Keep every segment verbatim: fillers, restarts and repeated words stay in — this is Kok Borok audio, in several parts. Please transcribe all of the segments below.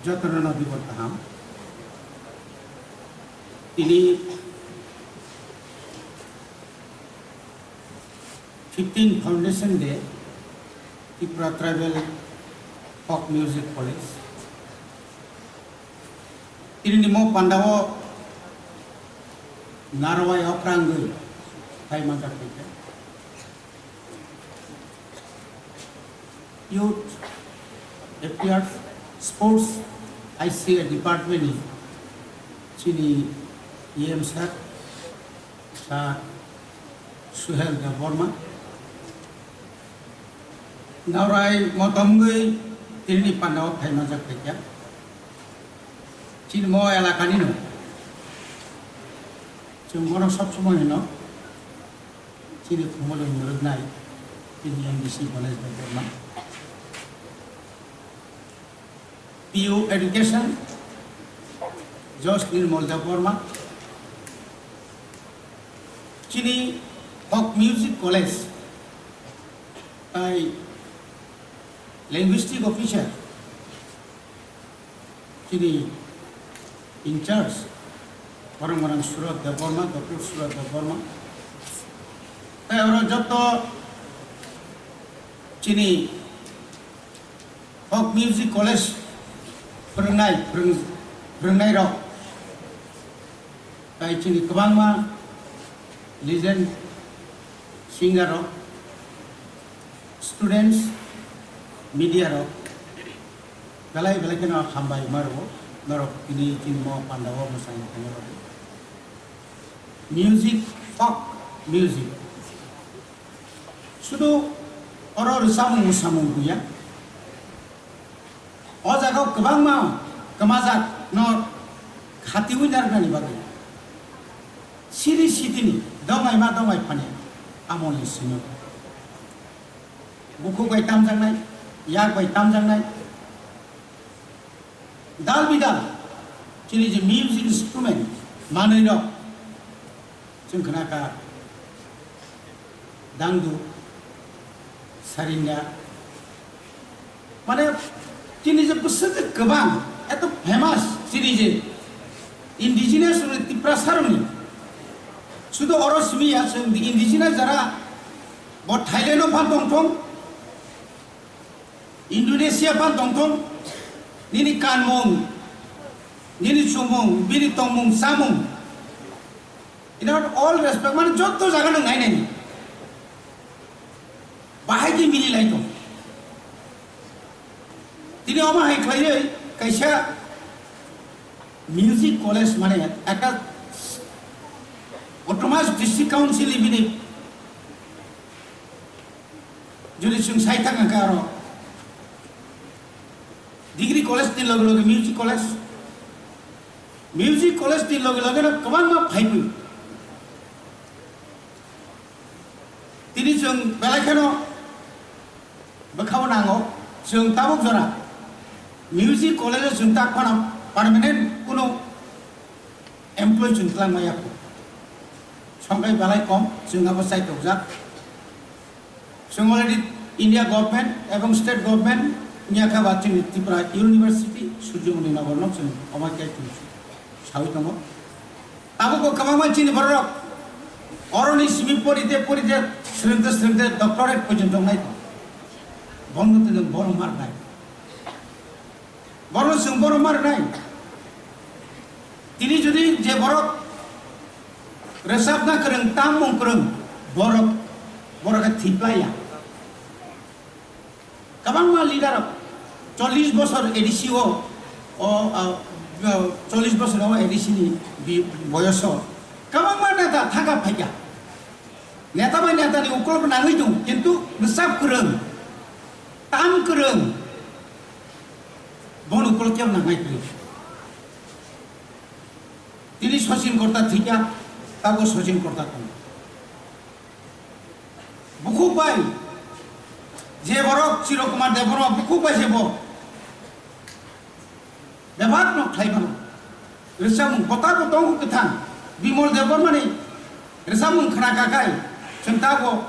Jotono no dibor kaham. Tini fifteen Foundation Day, Tripura Tribal Folk Music College. Tini ni mo pandao narwai okrangwi phai manjak khaikha. Youth Affairs, Sports, I C A department ni chini E M sir, Sir Suhel Debbarma. Naurai motomgwi tini pandao phai manjak khaikha. Chini mo elakani no. Chwng bono sob somoi hino. Chini khumolo nuruknai, chini M D C Ganesh Debbarma. P U Education, Josh Nirmal Debbarma. Chini Folk Music College, tai Linguistic Officer, chini in charge, borok morang Surat Debbarma, Doctor Surat Debbarma. Tai oro joto chini Folk Music College phwrwngnai, phwrwng-, phwrwngnairok, tai chini kwbangma legend singer rok, students, media rok, belai belai kheno hambai ma rwo norok tini chini mo pandao mwsai thangwi rwdi. Music, folk music. Sudu oro rwchapmung mwsamung buya. O jaga o kwbangma kwmajak no khatiwi narwknani bagwi. Siri sitini dongai ma dongai phani amoni simi. Bukhuk bai tamjaknai, yak bai tamjaknai. Dal bidal chini je music instrument manwi rok chwng khna kha dangdu, sarinda, mane chini je bwswk kwbang eto famous chini je indigenous rok Tiprasa rokni sudu oro simi ya chwng indigenous jara bo Thailand o phan tongthong. Indonesia phan tongthong, nini kanmung, nini chumung, bini tongmung, chamung. In all respect, mane jotto jaga nang nai nai. Bahai khe mili lai tong. Tini omo hai khlaiwi kaisa music college mane ekta autonomous district council ni bini Jodi chwng sai thang kha aro degree college ni loge loge music college, music college ni loge loge no kwbangma phaiphai. Tini chwng belai kheno bwkhao nango, chwng tabuk jora music college o chwng tak phano permanent kuno employee chwng twlang maya kho. Songkai belai kom, chwng abo chai tokjak. Chwng already India government ebong state government niya kha ba chini Tripura University Surjomoni Nagar no chwng omo khe chwng sawi tongo. Abo bo kwbangma chini borok oroni simi porite porite swrwngte swrwngte doctorate porjonto nai tongo. Bono twi bono mar nai. Borokno chwng borom ma rwnai. Tini jodi je borok rwchapna kwrwng, tammung kwrwng, borok, borok khe thwi plai ya. Kwbangma leader rok chollish bosor A D C o, o, a, o, chollish bosor o A D C ni bi-, boyoso kwbangma neta thangka phaikha. Neta bai neta ni ukolok nangwi tongo, kintu bwsap kwrwng, tam kwrwng, bono ukolok kebo nangnai kwrwi. Tini Sachin Korta thwikha, tabo Sachin Korta tongo. Bukhuk bai, je borok Chiro Kumar Debbarma bukhuk bai se bo. Bebak no khlai mano. Rwchapmung bota bo tongo kwthang. Bimol Debbarmani rwchapmung khna kha khai chwng ta bo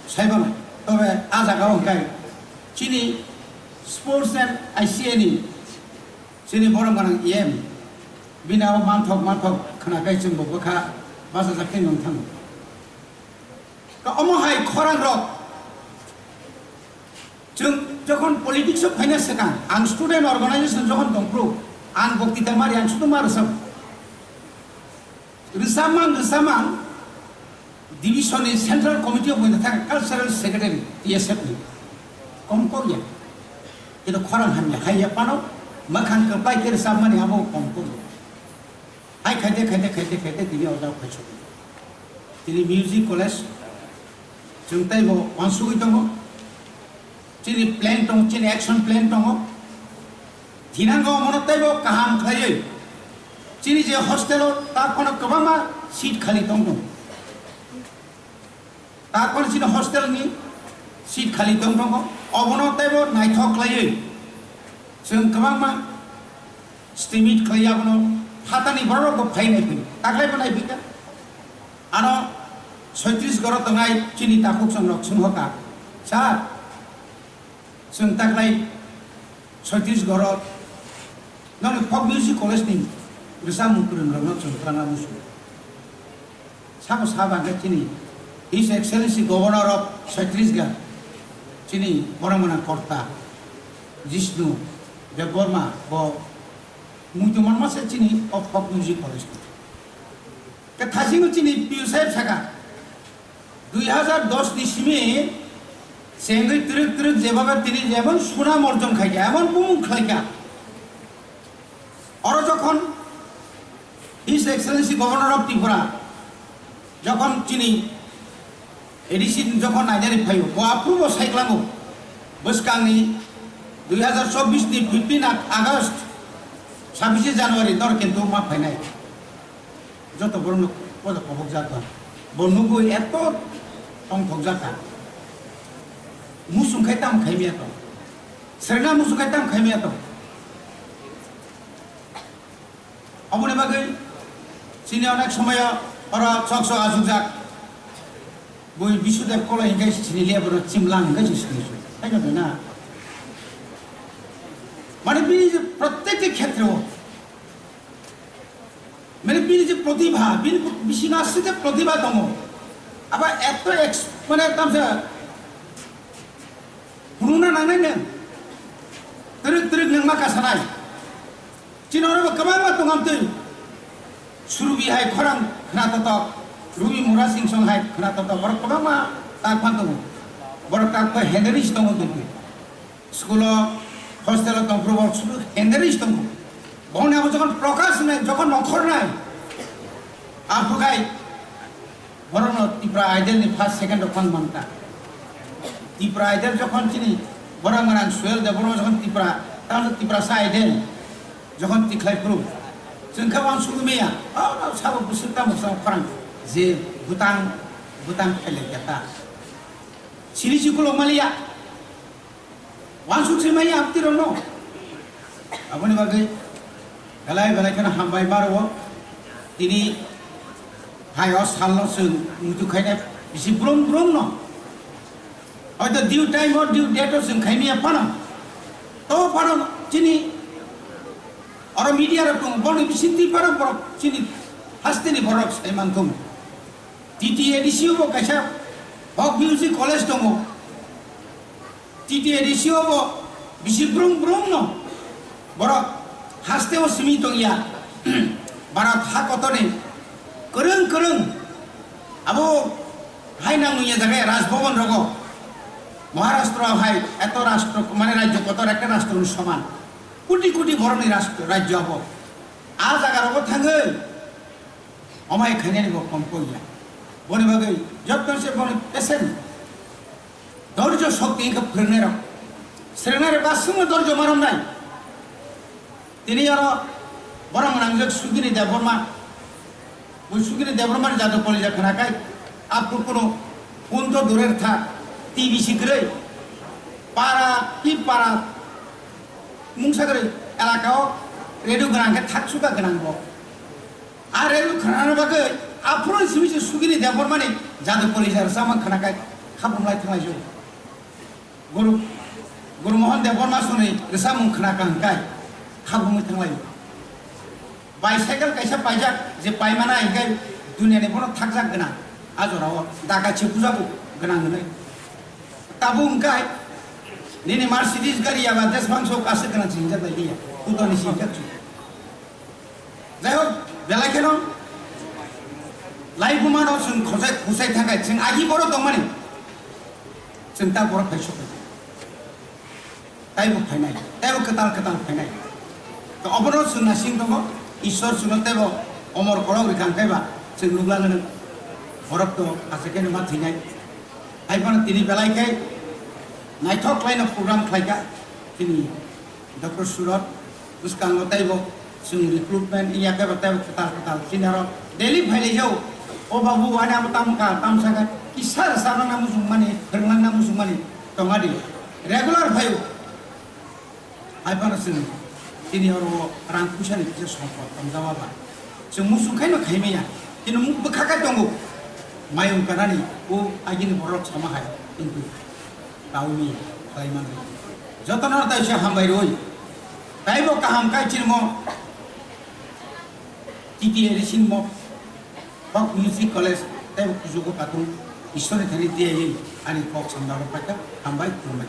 sai mano. Tobe a jaga o hwnkhe chini sports and I C A ni Chini borok gwnang E M, bini abo manthok manthok khwnakhai chwngbo bwkha bachajak tei nwng thango. Ka omo hai khorang rok, chwng jokhon politics o phaina swkang, ang student organization jokhon tongphuru, ang bokti ta mari, ang sudu ma rwsap. Rwchapmang, rwchapmang, division ni Central Committee of Bubagra thang Cultural Secretary T S F ni. Kom kok ya. Kito khorang hamya, hai ya pano, makhang kwplai khe rwchapmani abo kom kok ya. Hai khaite, khaite, khaite, khaite, tini order khaisuk. Tini music college, chwng taibo wansugwi tongo. Chini plan tongo, chini action plan tongo. Thinango omono teibo kaham khlaiwi. Chini je hostel o ta kono kwbangma seat khali tong tongo. Ta kono chini hostel ni seat khali tong tongo. Obono teibo naithok khlaiwi. Chwng kwbangma estimate khlai abono phatani borok bo phai nai phai. Taklai bo nai phai ta. Ano Chhattisgarh o tongnai chini takhuk chwng rok swng hoka, "Sir, chwng taklai Chhattisgarh o nokni folk music college ni rwchapmung kwrwng rok no chwng twlangna muchung." Sabo sabo hwnkhe chini His Excellency Governor of Chhattisgarh, chini borok mwnang Korta Jishnu Debbarma bo muitu manma se chini o folk music college ni. Ke thasing chini P U sahib saka, dui hazar dos ni simi chengwi twrwk twrwk jebaba tini jemon sunam orjon khaikha, emon bumung khlaikha. Oro jokhon His Excellency Governor of Tripura jokhon chini A D C jokhon nainani phaio, bo aphurubo saiklango bwskangni dui hazar chobbish ni fifteen August, sabbish January dor kintu ma phainai. Joto borokno poja kobok jata. Bo nugwi eto tongthok jata. Musung khai tam khaimya to. Serna musung khai tam khaimya to. Aboni bagwi chini onek somoyo oro chok chok asukjak. Bui Bisudev Kolai hinkhe chini level chimlang hinkhe chini su. Hai na na. Mane bini je prottek khetre o Mane bini je protibha, bini bisingo aswk je protibha tongo. Abo eto ex-, mane tamsa phunukna nangnai nwng. Twrwk twrwk nwng ma kasanai. Chini oro bo kwbangma tongam twi. Surubi hai khorang khna totok, Rubi Mura Singson hai khna totok, borok kwbangma tak phan tongo. Borok tak pha henderi si tongo twi. School o, hostel o tongphuru bo sudu henderi si tongo. Boni abo jokhon prokash nai, jokhon nongkhor nai, aphuru khai borokno Tipra Idol ni first, second rok phano manka. Tipra Idol jokhon chini borok mwnang Suel Debbarma jokhon Tipra, tamo Tiprasa Idol jokhon tikhlai phuru, chwng khe uansukgwi maya, o sabo bwswk tamo chwng khorang je bwtang, bwtang khailai kha ta. Siri si khulok maliya. Uansuk se maya apti rokno. Aboni bagwi belai belai kheno hambai maro. Tini hai o salno chwng muitu khaina bisi brum brum no. Hoito due time o due date o chwng khaimaya phano. To phano chini oro media rok tongo, boni bisingtwi phano borok chini hasteni borok sai manthung. T T A D C o bo kaisa folk music college tongo. T T A D C o bo bisi brum brum no borok haste o simi tongya. Bharat ha kotorni kwrwng kwrwng abo hai nang nungya jaga Raj Bhavan rogo. Maharashtra hai eto rashtra mane rajyo kotor ekta rashtra ni soman. Koti koti borokni rashtra, rajyo abo. A jaga rogo thangwi Omai khainani bo kom kok ya. Boni bagwi jotto se boni patient. Dorjo shokti wngkha phwrwngnairok. Swrwngnairok aswkno dorjo ma romnai. Tini oro borok mwnangjak Sugini Debbarma. Bo Sugini Debbarmani jadu kolija khwnakhai. Aphuru kuno phone to durer tha, T V si kwrwi. Para, ki para, mungsa kwrwi elaka o radio gwnang khe thak suka gwnang bo. A relu khnana bagwi aphuru simi se Sugini Debbarmani jadu kolija rwchapmung khwnakhai khaphumlai thanglaijak. Guru, Guru Mohan Debbarma songni rwchapmung khwnakha hwnkhe Khabumwi thanglai. Bicycle kaisa paijak, je paimana hinkhe duniani bono thakjak gwnang. A jorao daka se puja bo gwnang hwnwi. Tabuk hwnkhe nini Mercedes gari yaba deswng sok aswk gwnang se hinjak lai liya. Kutoni se hinjak chu. Jai hok, belai kheno laibuma no chwng khosai khosai thangkhe chwng agi borok tongmani. Chwng ta borok phai sok. Taibo phainai, taibo kwtal kwtal phainai. To obono chwng nasing tongo, Ishwar chwngno taibo omor kolok rikha hwnkhe ba chwng nukla gwnang. Borok to aswk khe numa thwinai. Hai phano tini belai khe naithok khlaino program khlaikha tini Doctor Surot. Bwskango taibo chwng recruitment wngya khe bo taibo kwtal kwtal chini aro daily phailai jao. O babu ani abo tamo kha, tamsa kha, kisa rwchapnangna muchungmani, phwrwngnangna muchungmani tongadi. Regular phaio. Hai phano chwng tini oro rang puisani kisa sompot tongjama ba. Chwng muchung khaino khaimaya. Kino muk bwkha khe tongo. Mayung kanani o agini borok sama hai. Kintu Tauni khlai manwi. Jotono taisa hambai rwi. Taibo kaham kai chirmo. T T A Rising mo. Folk Music College taibo kujugo katung. Ishwar ni thani diya ani kok samdaro paika. Hambai khulumbai.